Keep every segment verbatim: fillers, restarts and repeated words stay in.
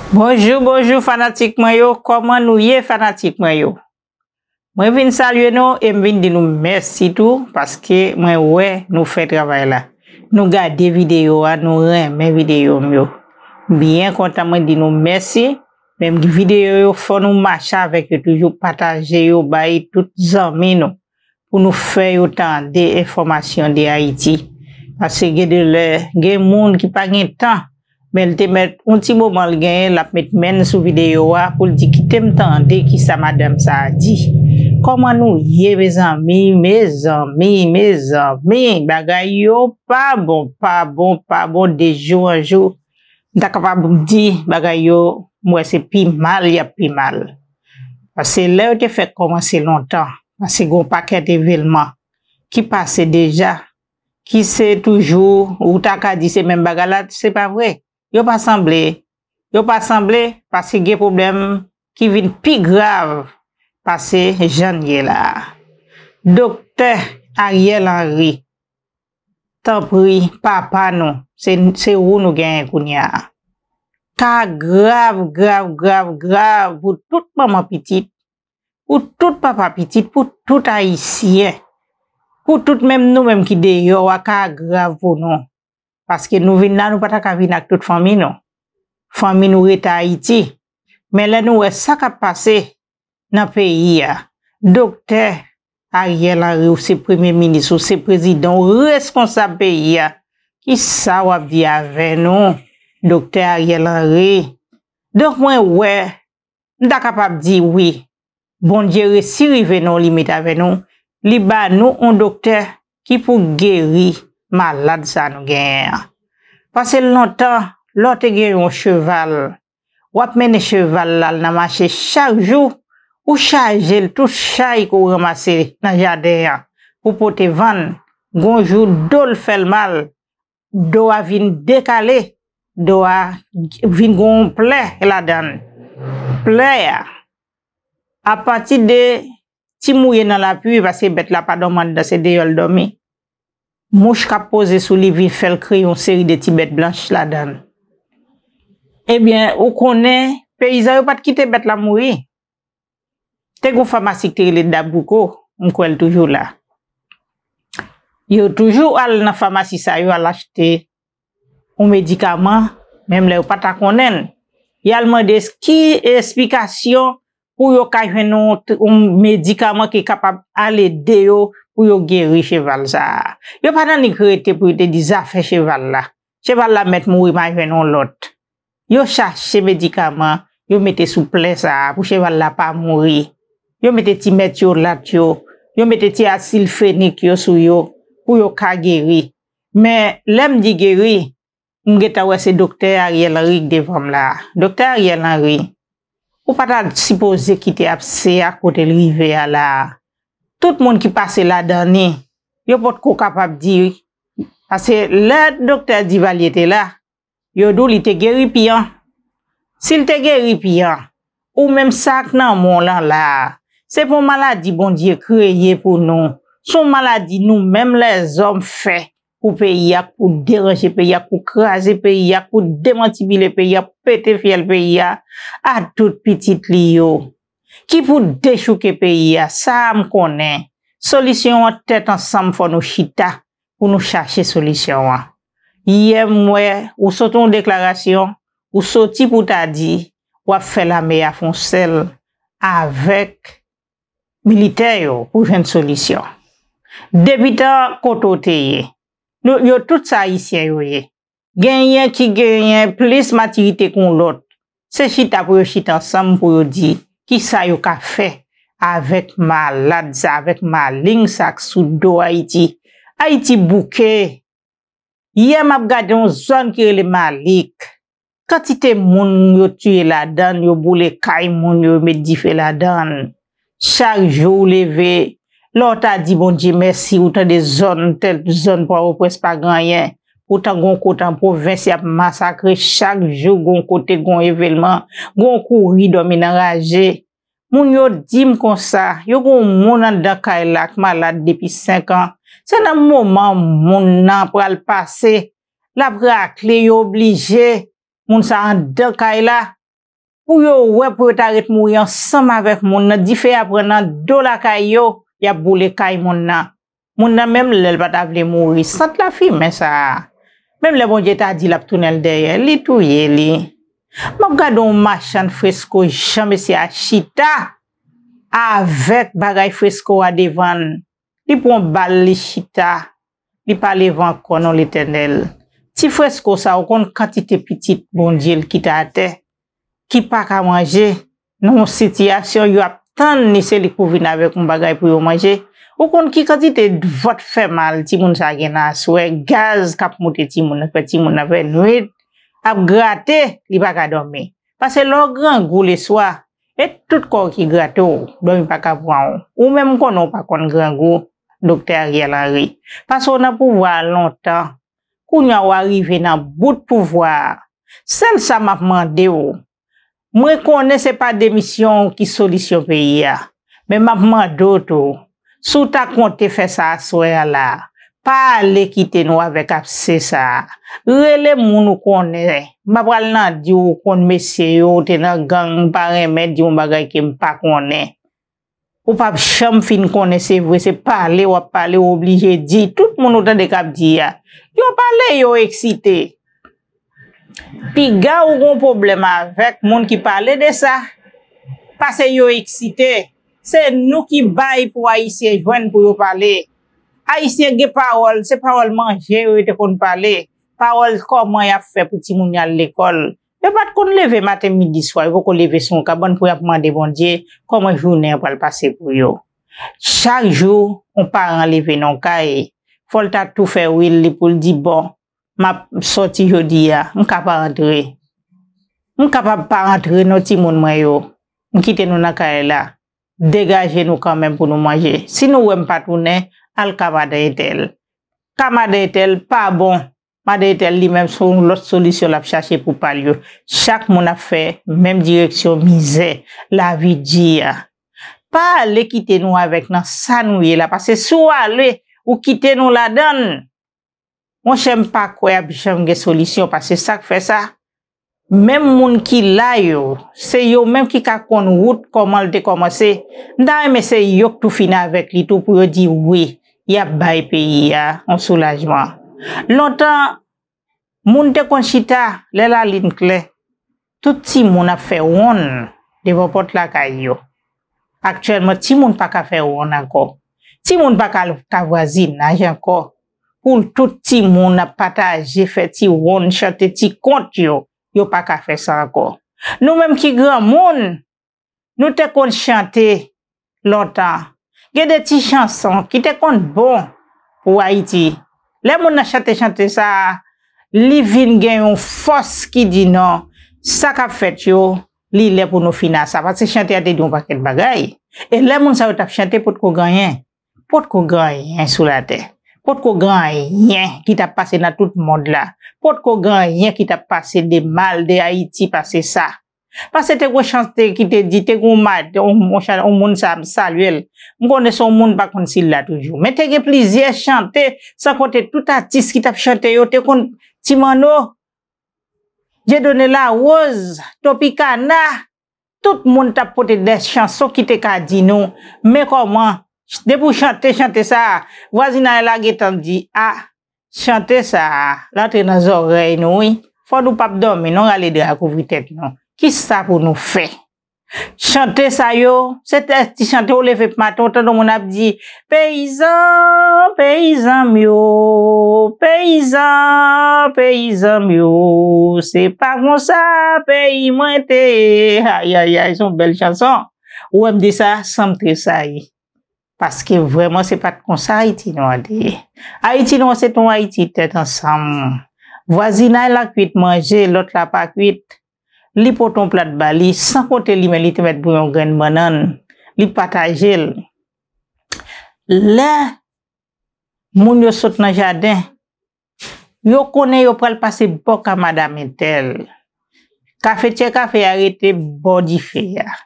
Bonjou, bonjou fanatik mwen yo, kòman nou ye fanatik mwen yo? Mwen vin salye nou e m vin di nou mèsi tou paske mwen wè nou fè travay la. Nou gade videyo a, nou renmen videyo m yo. Byen kontan mwen di nou mèsi. Menm videyo yo fò nou mache avèk yo toujou, pataje yo bay tout zanmi nou pou nou fè yo tande enfòmasyon de Ayiti. Paske gen de lè, gen moun ki pa gen tan, men l te mèt yon ti moman l genyen, l ap met men l sou videyo a pou l di kite m tande kisa madanm sa a di. Kòman nou ye mezanmi, mezanmi, mezanmi, bagay yo pa bon, pa bon, pa bon de jou an jou. M ta kapab di bagay yo, m wè se pi mal y ap pi mal. Paske lè yo te fèk kòmanse lontan, paske gen yon pakèt evenman ki pase deja, ki se toujou, ou ta ka di se menm bagay la, se pa vre. Yo pa sanble. Yo pa sanble paske gen pwoblèm ki vin pi grav pase jan n ye la a. Doktè Ariel Henry, tanpri, papa nou, se, se ou nou genyen kounye a. Ka grav, grav, grav, grav pou tout manman pitit, pou tout papa pitit, pou tout Ayisyen, pou tout menm nou menm ki deyò a, ka grav pou nou. Paske nou vin la, nou pa ta ka vin ak tout fanmi nou. Fanmi nou rete Ayiti. Men lè nou wè sa k ap pase nan peyi a, Doktè Ariel Henry, ou se premye minis, ou se prezidan, ou responsab peyi a, kisa w ap di avè nou, Doktè Ariel Henry? Donk, mwen wè, m ta kapab di wi, Bondye resi rive nan yon limit avè nou, li ba nou yon doktè ki pou geri malad sa nou genyen an. Paske lontan, lè w te gen yon cheval, w ap mennen cheval la nan mache chak jou, ou chaje l tout chay ke w ranmase nan jaden an pou pote vann, gon jou do l fè l mal, do a vin dekale, do a vin gon plè ladan l. Plè a, apati de ti mouye nan lapli, paske bèt la pa dòmi anndan, se deyò l dòmi. Mouch k ap poze sou li vin fè l kreye yon seri de ti bèt blanch ladan l. Ebyen, ou konnen, peyizan yo pa t kite bèt la mouri. Te gon famasi ki te rele Dabouko, m kwè l toujou la. Yo toujou al nan famasi sa yo al achte yon medikaman, menm lè yo pa ta konnen l. Y al mande ki esplikasyon pou yo ka jwenn yon, yon medikaman ki kapab al ede yo pou yo geri cheval sa a. Yo pa t annik rete pou yo te di zafè cheval la. Cheval la mèt mouri, m a jwenn yon lòt. Yo chache medikaman, yo mete sou plè sa a pou cheval la pa mouri. Yo mete ti mètyolat yo, yo mete ti asilfenik yo sou yo pou yo ka geri. Men lè m di geri, m gentan wè se doktè Ariel Henry k devan m la a. Doktè Ariel Henry, ou pa ta sipoze kite apse a kote l rive a la a. Tout moun ki pase ladan li, yo potko kapab di, paske lè doktè Duvalier te la, yo di w li te geri pyan. Si l te geri pyan, ou menm sa k nan men w lan la a, se pa yon maladi Bondye kreye pou nou. Se yon maladi nou menm lèzòm fè pou peyi a, k pou deranje peyi a, k pou kraze peyi a, k pou demantibile peyi a, pete fyèl peyi a, a tout pitit li yo. Ki pou dechouke peyi a, sa a m konnen. Solisyon an tèt ansanm, fò nou chita pou nou chache solisyon an. Yè m wè ou sot yon deklarasyon, ou soti pou w ta di w ap fè lame a fè yon sèl avèk militè yo pou jwenn solisyon. Depi tan kote w te ye, nou, yo tout se Ayisyen yo ye. Genyen ki genyen plis matirite ke yon lòt. Se chita pou yo chita ansanm pou yo di kisa yo ka fè avèk malad sa, avèk maling sa k sou do Ayiti. Ayiti bouke. Yè m ap gade yon zòn ki rele Malik. Kantite moun yo tiye ladan l, yo boule kay moun yo, yo met dife ladan l. Chak jou w leve, lè w ta di Bondye mèsi, ou tande zòn, tèl zòn Pòtoprens pa gen anyen. Poutan gon kote an pwovens y ap masakre, chak jou gon kote gon evenman, gon kouri dòmi nan raje. Moun yo di m konsa, yo gon moun anndan kay la k malad depi senk an. Se nan moman moun nan pral pase, l ap rakle, yo oblije moun sa anndan kay la. pou yo wè, pou yo ta ret mouri ansanm avèk moun nan. Dife a pran nan do lakay yo, y ap boule kay moun nan. Moun nan menm lè l pa ta vle mouri, sant lafimen sa a, menm lè Bondye ta di l ap tounen l dèyè, li touye li. M ap gade yon machann fresko jan mesye a chita avèk bagay fresko a devan l. Li pran bal, li chita, li pa leve ankò non Letènèl. Ti fresko sa, ou konn kantite pitit Bondye l kite atè, ki pa ka manje, nan yon sitiyasyon yo ap tann li, se li k pou vin avèk yon bagay pou yo manje. Ou konn ki kantite vant fè mal timoun sa gen nan aswè, gaz k ap moute timoun nan, fè timoun nan fè nwit, ap grate, li pa ka dòmi. Paske lè w grangou leswa, e tout kò w ki grate w, dòmi pa ka pran w. Ou menm m konnen w pa konn grangou, Doktè Ariel Henry. Paske w nan pouvwa a lontan. Kounye a w arive nan bout pouvwa a. Sèl sa m ap mande w, mwen konnen se pa demisyon w ki solisyon peyi a. Men m ap mande w tou, si w ta konte fè sa aswè a la, pa ale kite nou avèk apse sa a. Rele moun ou konnen. M pa pral nan di w ou konn mesye yo, ou te nan gang, m pa renmen di yon bagay ke m pa konnen. Ou p ap janm fin konnen se vre, se pale w ap pale, ou oblije di. Tout moun ou tande k ap di a, yo pale, yo eksite. Piga ou gon pwoblèm avèk moun ki pale de sa, pase yo eksite. Se nou ki bay pou Ayisyen jwenn pou yo pale. Ayisyen gen pawòl, se pawòl manje yo, yo te konn pale. Pawòl kòman y ap fè pou timoun yo al lekòl. Yo pa t konn leve maten, midi, swa, yo poko leve sou yon kabann pou y ap mande Bondye kòman jounen an pral pase pou yo. Chak jou, yon paran leve nan yon kay, fò l ta tou fè wil li pou l di, bon, m ap sòti jodi a, m ka pa rantre. M kapab pa rantre non timoun mwen yo. M kite nou nan kay la. Degaje nou kanmenm pou nou manje. Si nou wè m pa tounen, al ka madan entèl. Ka madan entèl pa bon. Madan entèl li menm se yon lòt solisyon l ap chache pou pa l yo. Chak moun ap fè menm direksyon mizè, lavi di a. Pa ale kite nou avèk nan sa nou ye la, paske si w ale, ou kite nou ladan l. Monchè, m pa kwè ap janm gen solisyon, paske sa k fè sa, menm moun ki la yo, se yo menm ki ka konn wout kòman l te kòmanse. M ta renmen se yo k tou fin avèk li tou pou yo di wi, y ap bay peyi a yon soulajman. Lontan, moun te konn chita lè lalin klè, tout timoun ap fè wonn devan pòt lakay yo. Aktyèlman, timoun pa ka fè wonn ankò. Timoun pa ka al ka vwazinaj ankò. Pou tout timoun ap pataje, fè ti wonn, chante ti kont yo, yo pa ka fè sa ankò. Nou menm ki granmoun, nou te konn chante lontan. Gen de ti chanson ki te konn bon pou Ayiti. Lè moun nan chante chante sa a, li vin gen yon fòs ki di non, sa k ap fèt yo, li lè pou nou fin a sa. Paske chante a te di yon pakèt bagay. E lè moun sa yo t ap chante, potko gen anyen. Potko gen anyen sou latè. Potko gen anyen ki t ap pase nan tout mond la. Potko gen anyen ki t ap pase de mal de Ayiti pase sa. Paske te gen chante ki te di, te gen yon mad-, yon, yon chan-, yon moun sa, m salye l. M konnen se yon moun pa konn si l la toujou. Men te gen plizyè chante, san konte tout atis ki t ap chante yo, te konn Ti Manno, Dieudonné Larose, Topicana, tout moun t ap pote de chanson ki te ka di nou, men kòman, depi w chante, chante sa a, vwazinay la gentan di, a, chante sa a, l antre nan zòrèy nou, wi. Fò nou p ap dòmi, non, rale dra kouvri tèt nou. Kisa pou nou fè? Chante sa yo, se tè ti chante ou leve maten, ou tande moun ap di, peyizan, peyizan m yo, peyizan, peyizan m yo, se pa konsa peyi mwen te ye. Ayayay, se yon bèl chanson. Ou wè m di sa, san m tresayi. Paske vrèman, se pa t konsa Ayiti nou an te ye. Ayiti nou an, se t on Ayiti tèt ansanm. Vwazinay la kwit manje, lòt la pa kwit. Li pote yon plat ba li, san konte li menm li te mèt bouyon grenn bannann, li pataje l. Lè moun yo sot nan jaden, yo konnen yo pral pase bò ka madanm entèl. Kafetyè kafe a rete bò dife a.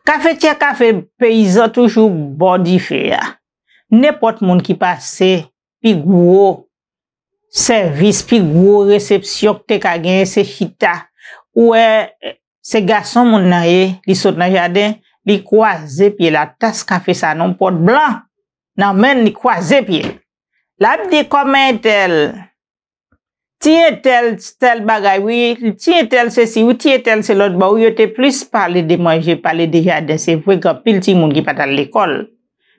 Kafetyè kafe peyizan toujou bò dife a. Nenpòt moun ki pase, pi gwo sèvis, pi gwo resepsyon k te ka genyen, se chita. Ou wè, Se gason moun nan ye, li sot nan jaden, li kwaze pye l a tas kafe sa nan yon pòt blan nan men l, li kwaze pye l. L ap di kòman entèl, ti entèl, tèl bagay, wi, ti entèl sesi, wi, ti entèl se lòt bò, wi, yo te plis pale de manje, pale de jaden. Se vre gen anpil timoun ki pa t al lekòl.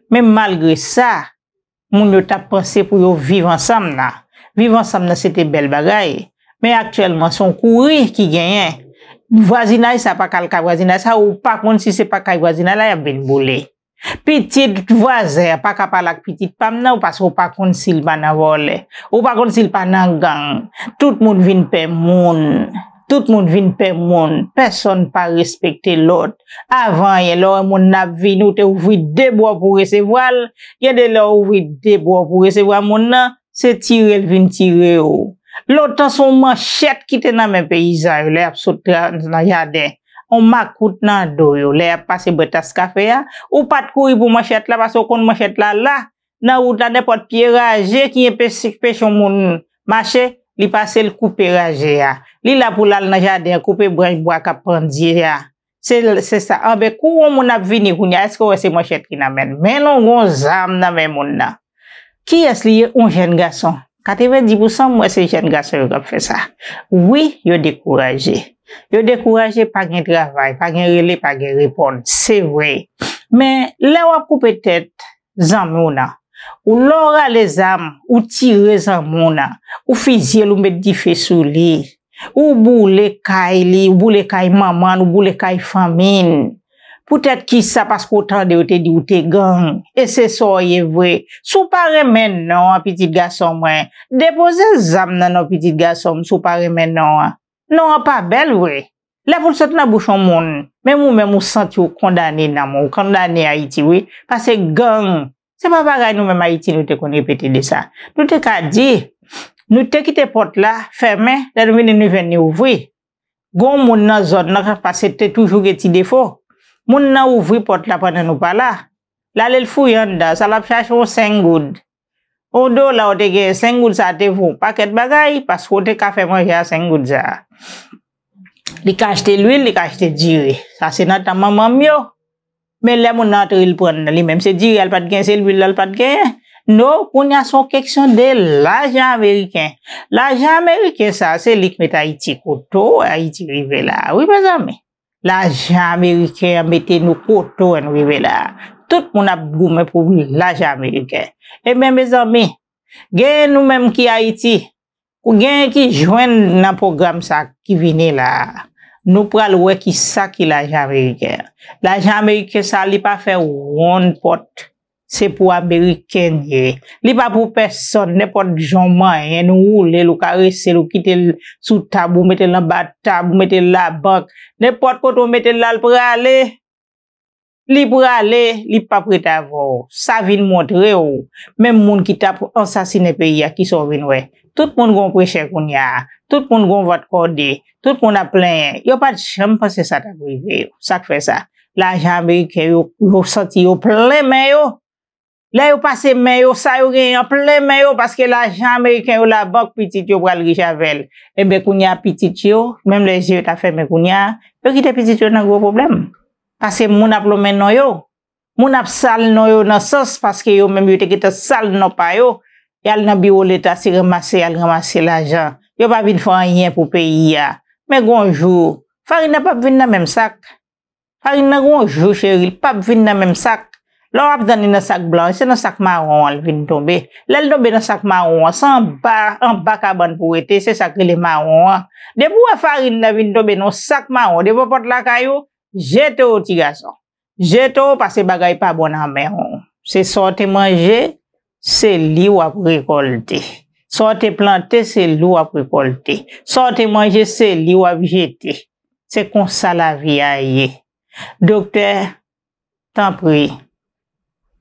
Men malgre sa, moun yo t ap panse pou yo viv ansanm nan. Viv ansanm nan se te bèl bagay. Men aktyèlman, se yon kouri ki genyen. Vwazinay sa pa kal kay vwazinay sa, ou pa konn si se pa kay vwazinay la y ap vin boule. Pitit vwazen an pa ka pale ak pitit pa m nan, paske ou pa konn si l pa nan vòlè. Ou pa konn si l pa nan gang. Tout moun vin pè moun. Tout moun vin pè moun. Pèsonn pa respekte lòt. Avan anyen, lè w wè moun nan ap vini, ou te ouvri de bra w pou w resevwa l. Gen de lè w ouvri de bra w pou w resevwa moun nan, se tire l vin tire w. Lontan se yon manchèt ki te nan men peyizan yo lè y ap sot tra-, nan jaden. Yon makout nan do yo lè y ap pase bwè tas kafe a. Ou pa t kouri pou manchèt la paske w konn manchèt la la. Nan wout la, nenpòt pye raje ki enpeche yon moun mache, li pase l koupe raje a. Li la pou l al nan jaden an koupe branch bwa k ap pandye a. Se, se sa. Anben, kou yon moun ap vini kounye a, èske w wè se manchèt ki nan men l? Men l yon gwo zam nan men moun nan. Kiyès li ye? Yon jèn gason. Katrevenndis pousan m wè se jèn gason yo k ap fè sa. Wi, yo dekouraje. Yo dekouraje, pa gen travay, pa gen rele, pa gen reponn. Se vre. Men, lè w ap koupe tèt zanmi w nan, ou lè w rale zam, ou tire zanmi w nan, ou fizye l, ou met dife sou li, ou boule kay li, ou boule kay manman l, ou boule kay fanmi l. Poutèt kisa? Paske w tande yo te di w te gang. E se sa w ye vre. Si w pa renmen non an, pitit gason mwen, depoze zam nan non pitit gason m si w pa renmen non an. Non an pa bèl vre. Lè pou l sot nan bouch yon moun, menm ou menm ou santi w kondane nanm ou, ou kondane Ayiti, wi. Paske gang, se pa bagay nou menm Ayiti nou te konn repete de sa. Nou te ka di, nou te kite pòt la fèmen, lè nou vini nou jwenn li ouvri. Gon moun nan zòn nan k ap pase te toujou gen ti defo. Moun nan ouvri pòt la pandan nou pa la. L ale l fouye anndan, sa l ap chache yon senk goud. Yon dola w te genyen, senk goud sa te vo yon pakèt bagay, paske w te ka fè manje a senk goud sa. Li ka achte lwil, li ka achte diri. Sa se nan tan manman m yo. Men lè moun nan antre, li pran nan li menm. Se diri a l pa t genyen, se lwil la l pa t genyen. Non, kounye a se yon keksyon de lajan ameriken. Lajan ameriken sa, se li k met Ayiti kote w wè Ayiti rive la a. Wi, mezanmi. Lajan ameriken an mete nou kote w wè nou rive la a. Tout moun ap goumen pou lajan ameriken. Ebyen, mezanmi, genyen nou menm ki Ayiti, ou genyen ki jwenn nan pwogram sa ki vini la a. Nou pral wè ki sa ki lajan ameriken an. Lajan ameriken sa, li pa fè wonn pòt. Se pou ameriken l ye. Li pa pou pèsonn, nenpòt jan w manyen l, ou woule l, ou karese l, ou kite l sou tab, ou mete l anba tab, ou mete l labank. Nenpòt kote w mete l la, l prale. Li prale, li p ap rete avè w. Sa vin montre w, menm moun ki t ap ansasinen peyi a, kisa w vin wè? Tout moun gon prechè kounye a. Tout moun gon vant kòde. Tout moun ap plenyen. Yo pa t janm panse sa t ap rive yo. Sa k fè sa? Lajan ameriken yo, yo santi yo plen men yo. Lè yo pase men yo, sa yo genyen an plen men yo, paske lajan ameriken yo labank, pitit yo pral rich avè l. Ebyen, kounye a, pitit yo, menm lè je yo ta fèmen kounye a, yo kite pitit yo nan gwo pwoblèm. Paske moun ap lonmen non yo. Moun ap sal non yo nan sans, paske yo menm yo te gentan sal non pa yo. Y al nan biwo Leta, se ranmase, y al ranmase lajan. Yo pa vin fè anyen pou peyi a. Men gon jou, farin nan p ap vin nan menm sak. Farin nan gon jou, cheri, l p ap vin nan menm sak. Lè w ap tann li nan sak blan, se nan sak mawon an l vin tonbe. Lè l tonbe nan sak mawon an, se anba, anba kabann pou w rete, se sa k rele mawon an. Depi w wè farin nan vin tonbe nan yon sak mawon devan pòt lakay ou, jete w, ti gason. Jete w, paske bagay pa bon nan men w. Se sa w te manje, se li w ap rekòlte. Sa w te plante, se li w ap rekòlte. Sa w te manje, se li w ap jete. Se konsa lavi a ye. Doktè, tanpri,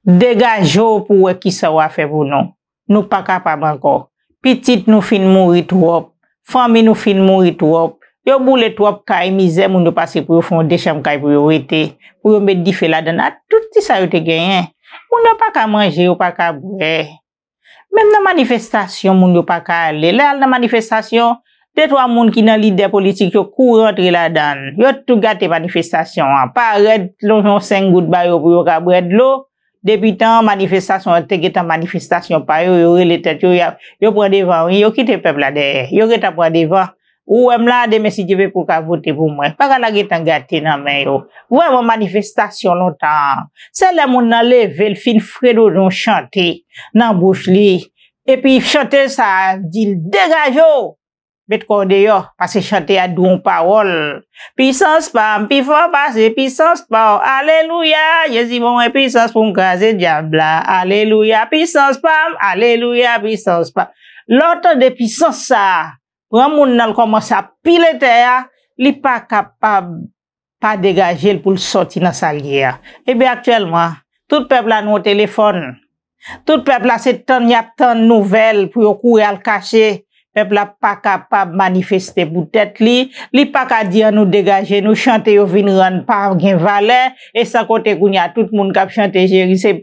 degaje w pou w wè kisa w a fè pou nou. Nou pa kapab ankò. Pitit nou fin mouri twòp. Fanmi nou fin mouri twòp. Yo boule twòp kay, mizè moun yo pase pou yo fè yon dechanm kay pou yo rete, pou yo met dife ladan l, ak tout ti sa yo te genyen. Moun yo pa ka manje, yo pa ka bwè. Menm nan manifestasyon, moun yo pa ka ale. Lè al nan manifestasyon, de twa moun ki nan lidè politik yo kouri antre ladan l. Yo tout gate manifestasyon an. Parèt, lonje yon senk goud ba yo pou yo ka bwè dlo. Depi tan manifestasyon an te gentan manifestasyon pa yo, yo rele tèt yo, y ap, yo pran devan, wi, yo kite pèp la dèyè. Yo gentan pran devan. Ou wè m la, demen si Dye vle pou w ka vote pou mwen. Bagay la gentan gate nan men yo. Vrèman manifestasyon lontan an. Se lè moun nan leve, l fin fredone yon chante nan bouch li. Epi chante sa a di l degaje w. Met kò w deyò, paske chante a di w yon pawòl. Pisans pa m pi fò pase pisans pa w. Alelouya, Jezi ban mwen pisans pou m kraze dyab la. Alelouya, pisans pa m. Alelouya, pisans pa m. Lè w tande pisans sa a, pran moun nan, l kòmanse ap pile tè a, li pa kapab pa degaje l pou l sòti nan sa l ye a. Ebyen, aktyèlman, tout pèp la nan yon telefòn. Tout pèp la se tann y ap tann nouvèl pou yo kouri al kache. Pèp la pa kapab manifeste pou tèt li. Li pa ka di ann nou degaje nou, chante yo vin rann pa gen valè. E san konte kounye a, tout moun k ap chante Jezi, se,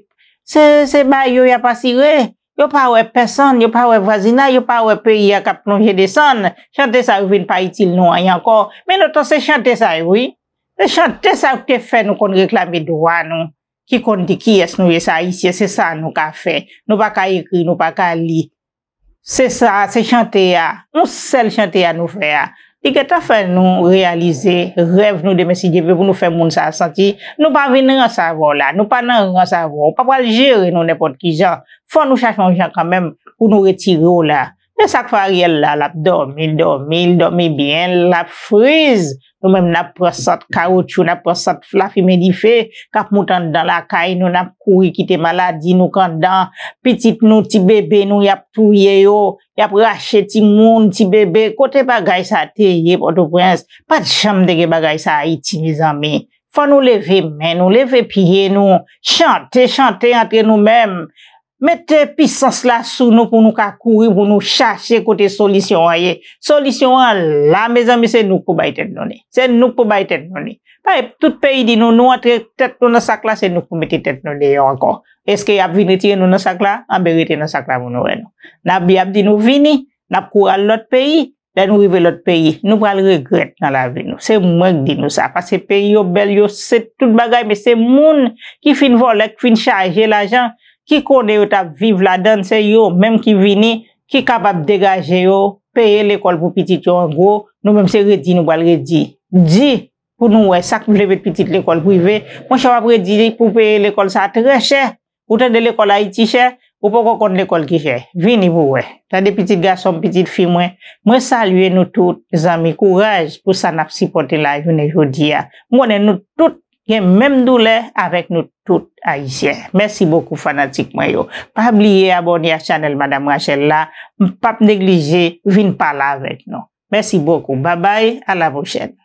se, se bay yo y ap asire. Yo pa wè pèsonn, yo pa wè vwazinay, yo pa wè peyi a k ap plonje desann. Chante sa yo vin pa itil nou anyen ankò. Men lontan se chante sa yo, wi. Se chante sa yo ki te fè nou konn reklame dwa nou, ki konn di kiyès nou ye, se Ayisyen, se sa nou ka fè. Nou pa ka ekri, nou pa ka li. Se sa, se chante a. Yon sèl chante a nou fè a. Li gentan fè nou reyalize rèv nou demen si Dye vle pou nou fè moun sa a santi. Nou pa vin ranse avè w la. Nou pa nan ranse avè w. Ou pa pral jere nou nenpòt ki jan. Fò nou chache yon jan kanmenm pou nou retire w la. Men sa k fè Ariel la, l ap dòmi, l dòmi, l dòmi byen, l ap friz. Nou menm, n ap pran sant kawotchou, n ap pran sant lafimen dife k ap moute anndan lakay nou, n ap kouri kite maladi nou k anndan, pitit nou, ti bebe nou, y ap touye yo, y ap rache timoun, ti bebe. Kote bagay sa te ye, Pòtoprens? Pa t janm te gen bagay sa Ayiti, mezanmi. Fò nou leve men nou, leve pye nou, chante, chante antre nou menm. Mete pisans la sou nou pou nou ka kouri, pou nou chache kote solisyon an ye. Solisyon an la, mezanmi, se nou k pou bay tèt nou li. Se nou k pou bay tèt nou li. Paske tout peyi di nou, nou antre tèt nou nan sak la, se nou k pou mete tèt nou deyò ankò. Èske y ap vin retire nou nan sak la? Anben, rete nan sak la pou nou wè nou. N ap, y ap di nou vini, n ap kouri al lòt peyi. Lè nou rive lòt peyi, nou pral regrèt nan lavi nou. Se mwen k di nou sa. Paske peyi yo bèl, yo se tout bagay, men se moun ki fin vòlè, ki fin chaje lajan, ki konnen yo t ap viv ladan l, se yo menm ki vini, ki kapab degaje yo, peye lekòl pou pitit yo an gwo, nou menm se redi nou pral redi. Di pou nou wè sa k vle met pitit lekòl prive. Monchè, w ap redi pou peye lekòl sa a trè chè. Ou tande lekòl Ayiti chè, ou poko konn lekòl ki chè. Vini pou wè. Tande pitit gason m, pitit fi mwen, mwen salye nou tout, zanmi, kouraj pou sa n ap sipòte la jounen jodi a. M konnen nou tout gen menm doulè avèk nou tout Ayisyen. Mèsi bokou fanatik mwen yo. Pa bliye abòne a chanèl Madam Rachel la. M p ap neglije vin pale avèk nou. Mèsi bokou. Babay, a la pwochèn.